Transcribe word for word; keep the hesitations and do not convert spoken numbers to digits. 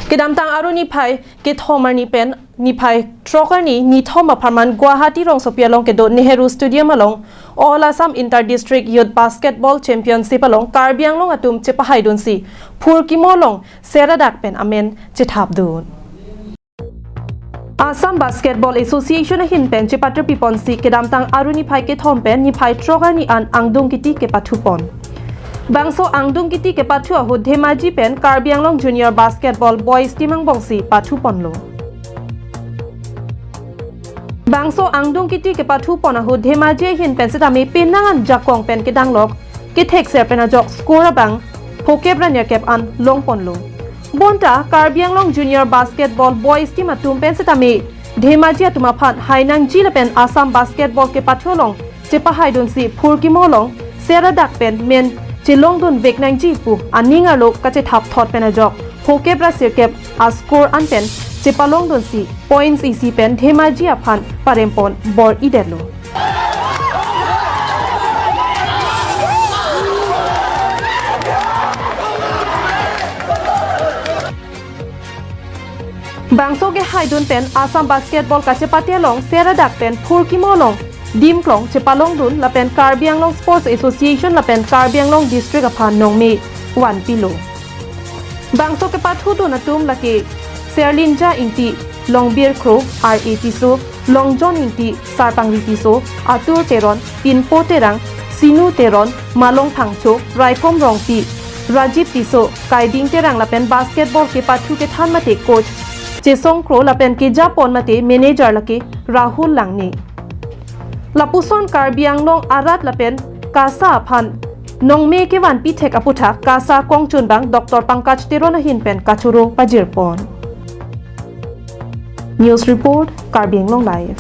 Kedamtang Aru niphai kethom arni pen niphai throk arni nithom apharman Guwahati rongsopi along kedo Nehru Stadium along All Assam Inter District Youth Basketball Championship along Karbi Anglong atum chepahaidunsi phurkimo along seradak pen amen chethapdun. Assam Basketball Association ahin pen chepatirpiponsi kedamtang Aru niphai kethom pen niphai throk arni an angdung kiti kepathupon. Bangso angdung kiti kepathu ahut Dhemaji pen Karbi Anglong Junior Basketball Boys Team angbongsi pathuponlo. Bangso angdung kiti kepathupon ahut Dhemaji ahin pen setame penang an jakong pen kedanglok kethekser pen ajok score abang phokep ra nerkep an longponlo. Bonta Karbi Anglong Junior Basketball Boys Team atum pen setame Dhemaji atum aphan hainangji lapen Assam Basketball kepathu along chepahaidunsi phurkimo along seradak pen men chelongdunvek nangji pu aning arlo kachethapthot pen ajok phokep ra sirkep ascore an pen chepalongdunsi points isi pen Dhemaji aphan parempon bor-idetlo. Bangso kehaidun pen Assam Basketball kachepate along seradak pen phurkimo along dimklong chepalongdun lapen Karbi Anglong Sports Association lapen Karbi Anglong District aphan nongme vanpilo. Bangso kepathudun atum lake Serlinja Ingti, Longbir Kro, R A Tisso, Longjon Ingti, Sarpangri Tisso, Atur Teron, Pinpo Terang, Sinu Teron, Malong Phangcho, Raikom Rongpi, Rajib Tisso, Kaiding Terang lapen basketball kepathu kethan mate coach Chesong Kro lapen kejapon mate manager lake Rahul Langne. Lapuson Karbi Anglong arat lapen KASA aphan nongme kevanpi thek aputhak KASA kongchunbang Doctor Pankaj Teron ahin pen kachoro pajirpon. News report, Karbi Anglong Live.